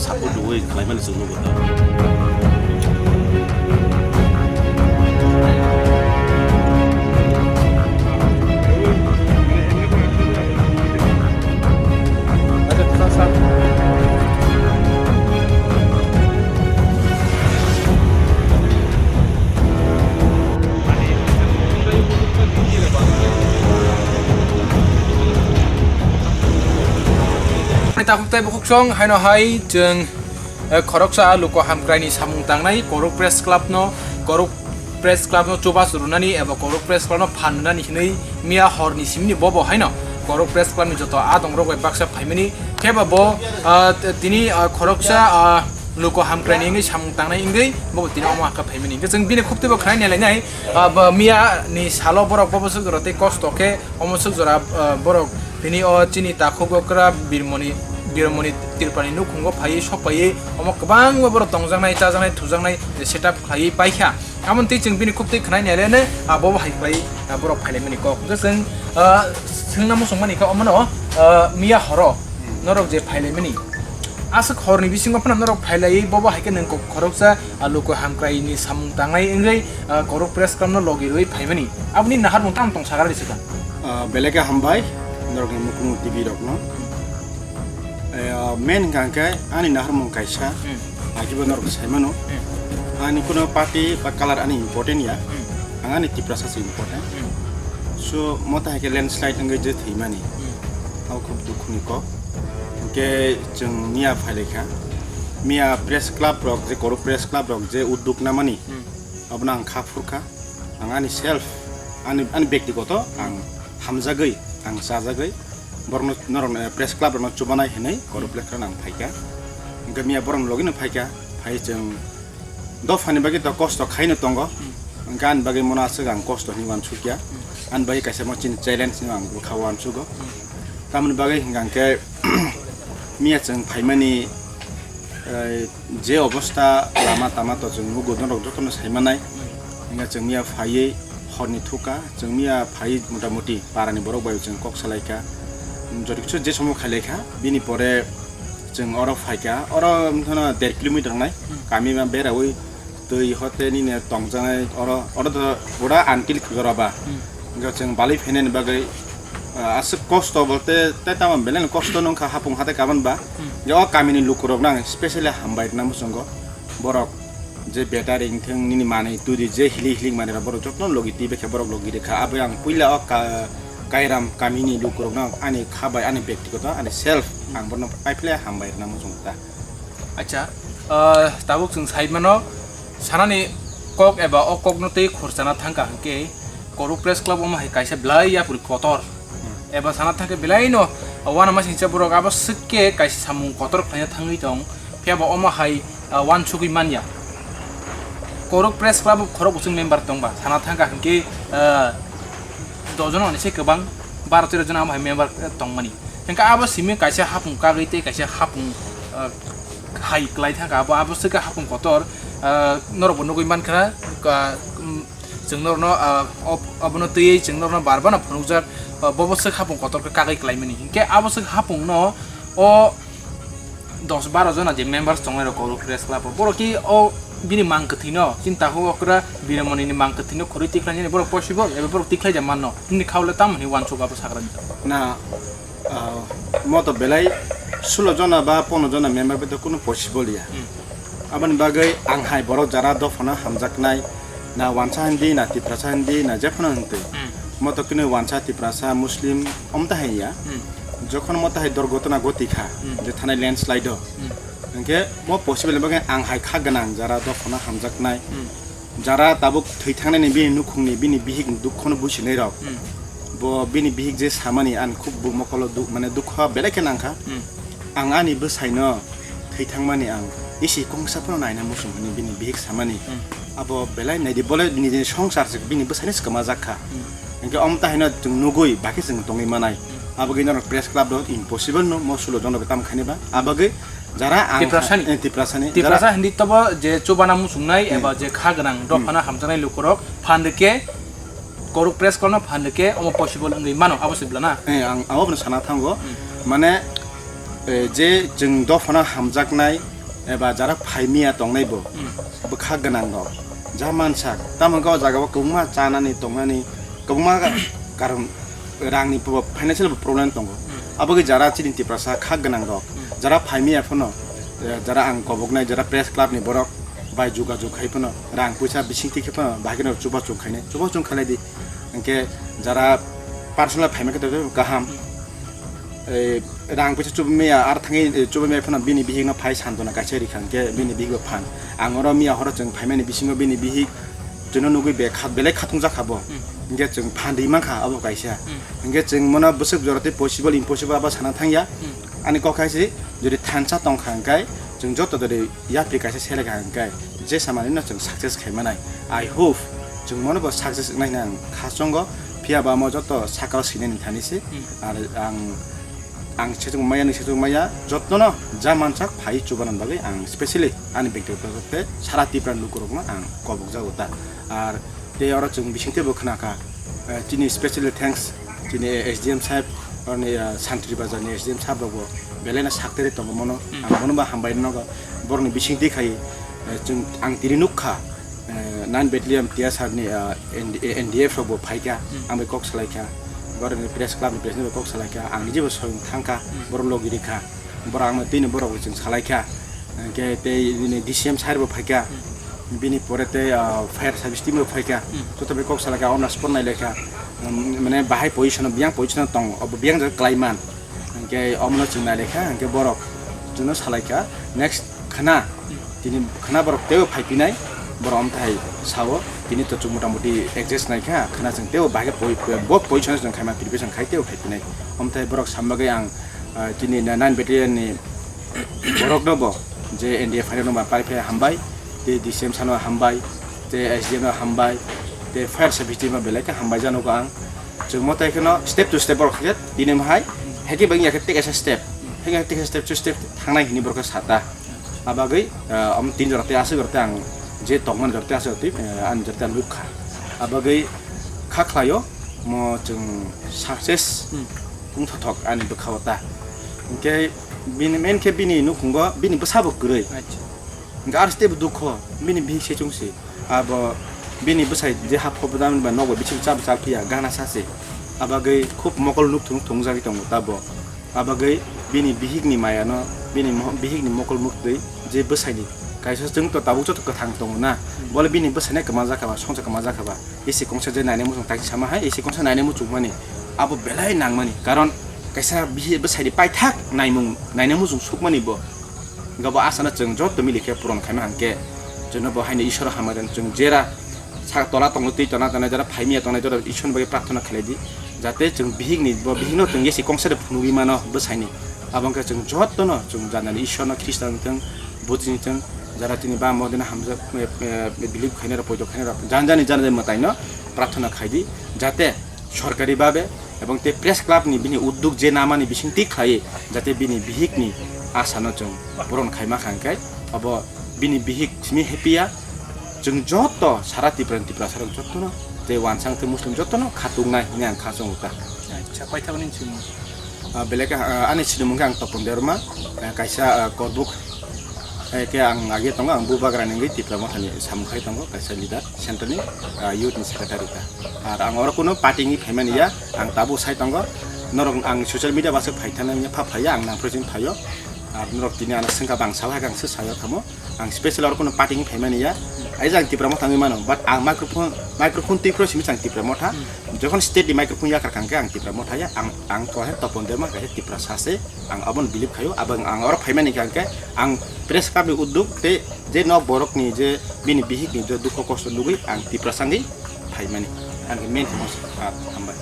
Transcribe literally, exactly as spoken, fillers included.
Support rwui khlaimani chwng nugo ta. Takhuk tei bukhuk song haino hai chwng, eh, khoroksa luku hamkraini samung tangnai Koruk Press Club no, Koruk Press Club no chubachu rwnani eba Koruk Press Club no phan rwnani hinwi miya horni simini bobo haino Koruk Press Club ni joto adongrok bai baksa phaimani. Khe ba bo, ah, t-, tini, ah, khoroksa, ah, luku hamkraini wngwi samung tangnai wngwi bobo tini omo hakha phaimani. Hwnkhe chwng bini khub teibo khwnai nai lainai, ah, bo miya ni salo borok bobo swk jora tei kosto khe omo swk jora, ah, borok tini o chini takhuk okra Birmoni, Birmoni Tripurani nukhungo phaiwi sok phaiwi omo kwbangma borok tongjaknai, chajaknai, thujaknai setup khlaiwi paikha. Amoni tei chwng bini khub tei khwnai nai lainai, ah, bobo hai khlai, ah, borok phailaimani kok. Hwnkhe chwng, ah, swngna muchungmani khe omono, ah, miya horo norok je phailaimani. Aswk horni bisingo phano norok phailaiwi bobo hai khe nwng kok khoroksa, ah, luku hamkraini samung tangnai wngwi, ah, Koruk Press Club no logi rwui phaimani. Aboni naharmung tamo tong sagra risi kha. Ah, belai khe hambai norokni Mukumu T V rokno. Eh, ah, main hwnkha khe ani naharmung kaisa, Hmm. akibo norok saimano. Hmm. Ani kuno party ba color ani important ya. Hmm. Ang ani Tiprasa se important. Hmm. So, mota hai khe landslide wngwi je thwimani. Hmm. Abo khub dukhuni kok. Hwnkhe chwng miya phailaikha. Miya press club rok je, Koruk Press Club rok je udduk namani, Hmm. abono ang kha phurkha. Ang ani self, ani, ani bektigoto ang hamjagwi, ang chajagwi, borokno, norokno, eh, press club rokno chubanai hinwi Koruk Press Club ang phaikha. Hwnkhe miya borokni logino phaikha, phai chwng dophani bagwi to kosto khaino tongo. Hwnkhe ani bagwi mono aswk ang kosto hinwi uansukya. Ani bagwi kaisa mo chini challenge hinwi ang bwkha uansugo. Tamoni bagwi hwnkha hwnkhe miya chwng phaimani, eh, je obostha lama tama to chwng nugo, norok jotono saimanai. Hwnkhe chwng miya phaiwi horni thukha, chwng miya phaiwi motamoti parani borok bai chwng kok salaikha. Joto kisu je somo khailaikha, bini pore chwng oro phaikha, oro wngthano der kilometer wngnai, kami ma berawi twi hote nini tongjaknai oro, oro to pura until joraba. Hmm. Hwnkhe chwng balwi phainani bagwi, ah, aswk kosto bolte tei tamo belai no kosto no wngkha hapung hatai kaban ba. Hmm. Je o kamini lukurokno ang specially hambai rwna muchungo. Borok je battery wngthwng nini manwi twi di je hilik hilik manwi rok borok jotono logi twi bai khe borok logi rwkha. Abo ang puila o ka-, Kairam kamini lukurokno ani kha bai ani bektigoto ani self ang bono paiphle hambai rwna muchungo ta. Acha, ah, tabuk chwng sai mano, sanani kok eba o kokno tei khorchana thangkha hwnkhe Koruk Press Club omo hai kaisa belai yapri kotor. Hmm. Eba sana thangkhe belaino uanamasingcha borok abo swk khe kaisa samung kotor khlaina thangwi tong, phiya bo omo hai, ah, uansugwi manya. Koruk Press Club khorok bwswk member tongba sana thangkha hwnkhe, ah, dos jona ni se kwbang, baro tero jona omo hai member, eh, tongmani. Hwnkhe abo simi kaisa hapung kagwi tei kaisa hapung, ah, hai klai thangkha, abo, abo swkhe hapung kotor, ah, norokbo nugwi mankha, ah, um, chwng norokno, ah, ob-, obono twiwi chwng norokno bar bar no phunukjak, ah, bobo swk hapung kotor khe kagwi klaimani. Hwnkhe abo swk hapungno o dos baro jona je members tongnai rok Koruk Press Club o, borok ki o bini mang kwthwino, chini takhuk okra Biramoni ni mang kwthwino khorwi tikhlainani borok possible eba borok tikhlai ja manno, nini kha le tamo hwnwi uansuk abo sagrani? Na, ah, mo to belai sulo jona ba pono jona member bai to kunu possible ya. Hmm. Aboni bagwi ang hai borok jara dophano hamjaknai, na wansa hindi, na Tiprasa hindi, na jephano hwntwi. Hmm. Mo to kunu wansa, Tiprasa, Muslim, omta hai ya. Hmm. Jokhon mo to hai dorgotona goti kha, Hmm. je thanai landslide o. Hmm. Hwnkhe mo possible ni bagwi ang hai kha gwnang jara dophano hamjaknai. Hmm. Jara tabuk thwi thangnaini bini nukhungni bini bihikni dukhono buisinai rok. Hmm. Bo bini bihik je samani ang khub bu mokolo du-, mane dukha belai khe nangkha. Hmm. Ang ani bwsaino thwi thangmani ang isi kongsa phano naina muchung hwnwi bini bihik samani. Hmm. Abo belai naidi bole nijeni songsar se bini bwsaino swkama jak kha. Hmm. Hwnkhe omta haino chwng nugui bakhe chwng tongwi manai. Hmm. Abagwi norok press club rok impossible no mo sulo jono tam khani ba. Abagwi Jara ang Tiprasani. Eh, Tiprasani. Tiprasa Jara hindi tobo je chubana muchungnai Hmm. eba je kha gwnang dophano Hmm. hamjaknai lukurok phan rwkhe, Koruk Press Club no phan rwkhe, omo possible wngwi mano, abo se bwlana? Eh, ang abo bono sana thango. Hmm. Mane, eh, je chwng dophano hamjaknai, eba jara phaimiya tongnai bo, bwkha gwnang rok ja mansak, tamo hwnkhe o jaga o kwbangma chanani tongnani kwbangma karon rangni bo financial bo problem tongo. Abo khe jara chini Tiprasa kha gwnang rok, jara phaimiya phano, eh, jara ang koboknai jara press club ni borok bai jogajog khai phano rang puisa bisingtwi khe phano bahai kheno chubachu khainai, chubachu khailai di. Hwnkhe jara personal phaima khe tei kaham. Eh, rang puisa chubamya, ar thangwi, eh, chubamya phano bini bihikno phai santona kaisa rikha hwnkhe bini bihikbo phan. Ang oro miya horo chwng phaimani bisingo bini bihik chwngno nugwi be kha-, belai khatungjak kha bo. Hwnkhe chwng phan ri mankha abo kaisa. Hwnkhe chwng mono bwswk jora tei possible impossible abo sana thangya. Ani kok hai se, jodi thansa tongkha hwnkhe chwng joto jodi yapri kaisa selekha hwnkhe je samani no chwng success khai manai. I hope chwng mono bo success wngnai hwnwi ang kha chongo, phiya ba omo joto sakao sinani thani se. Ar ang, ang sejong maya, nung sejong maya, jotono ja mansak phai chubanan bagwi ang specially ani bektigoto tei sara Tipra lukurokno ang kobokjago ta. Ar tei oro chwng bisingtwi bo khna kha, eh, chini specially thanks chini S D M saheb, oroni, eh, Santri Bazar ni S D M saheb rokbo belai no saktere tongo mono. Ang bono bo hambai rwnago, borokni bisingtwi khai, eh, chwng, ang tini nukha, eh, nine Battalion T S R ni, eh, N D, N D F rokbo phaikha, ang bai kok salaikha, borokni press club ni president bai kok salaikha, ang nijebo soyung thangkha, borok logi rikha. Borok ang tini borok chwng salaikha, hwnkhe tei nini D C M sir bo phaikha, bini pore tei, ah, fire service team bo phaikha, joto bai kok salaikha, on the spot nailaikha, um, mane bahai position o, biyang position o tong, obo biyang jaga kwlaiman, hwnkhe omono chwng nailaikha, hwnkhe borok chwngno salaikha, next khna, tini khna borok teibo phaipinai, borok omthai sao, tini to chwng motamuti adjust naikha, khna chwng teibo bahai khe poi-, bo position o chwng khaima preparation khai teibo phaipinai, omthai borok sambagwi ang, ah, chini na-, nine battalion ni borok no bo je N D F no ba pai phai hambai, tei D C M sano hambai, tei S D M no hambai, tei fire service team no belai khe hambai jano ang. Chwng mo tai kheno step to step borok khe tini mo hai, heke bang ya khe tei kaisa step, heke tei kaisa step to step thangnai hini borok khe sata. Abagwi, ah, om tin jora tei aswk jora tei ang je tongmani jora tei aswk tei, eh, ani jora tei ang nukha. Abagwi kha khlaio mo chwng success wngthothok ani bwkha o ta. Hwnkhe bini main khe bini nukhungo bini bwsa bo kwrwi. Hwnkhe aro teibo dukho bini bihik se chwngse. Abo bini bwsai je ha phob da ba nogo bichim cha bwchal phiya gana sa se. Abagwi khub mokol nuk thung thung jagwi tongo tabo. Abagwi bini bihikni mayano, bini mo-, bihikni mokol muktwi je bwsaini kaisa chwng to tabuk joto kwthang tongo na, bole bini bwsaino kwma jakha ba, songcha kwma jakha ba, isi kongsa je naina muchung taisik sama hai, isi kongsa naina muchung mani abo belai nangmani, karon kaisa bihi-, bwsaini paithak naimung, naina muchung sukmani bo. Hwnkhe bo asano chwng joto mili khe puron khaima hwnkhe chwngno bo haino Ishwar hamari chwng jera sa tola tongo twi tona tona jera phaimiya tongnai jera Ishwar bagwi prarthana khlai di, jate chwng bihikni bo bihikno chwng yesi kongsa de phunugwi mano bwsaini. Abo wngkhe chwng jotono chwng janani Ishwarno Khristan wngthwng, Buddhist wngthwng, jara chini ba modena hamjak, eh, eh, believe khainai rok, poito khainai rok, jan jani jani mwtaino prarthana khai di, jate sorkari babe ebong tei press club ni bini udduk je namani bising twi khlai, jate bini bihik ni asa no chwng puron khaima kha hwnkhe abo bini bihik simi happy ya, chwng joto sara Tripura ni Tiprasa rok jotono tei wansang tei Muslim jotono khatung nai hwnwi ang kha chongo ta. Acha, paithak ni chwng. Ah, belai khe, ah, ani sinimung khe ang Topon Debbarma, ah, kaisa, ah, korbuk, eh, khe ang agi tongo, ang Bubagra ni wngwi Tipra Motha ni samung khai tongo, kaisa leader, central ni, ah, youth ni secretary ta. Ar ang oro kuno party wngwi phaimani ya, ang tabuk sai tongo, norok ang social media bwswk phai thani ya, pha phai ya, ang nangphru chini phaio. Ar norok tini ano swngkha bang sao hai khe ang se saio thamo. Ang special oro kuno party wngwi phaimani ya. Aija ang Tipra Motha wngwi mano, but ang microphone, microphone twi phro simi chang Tipra Motha. Jokhon state ni microphone yakar kha hwnkhe ang Tipra Motha ya, ang, ang to hai Topon Debbarma kaisa Tiprasa se, ang abono believe khaio, abang ang oro phaimani kha hwnkhe ang press club ni udduk tei je nok borok ni je bini bihik ni je dukho kosto nugwi ang Tiprasa wngwi phaimani. Ang main thamo se, ah, hambai.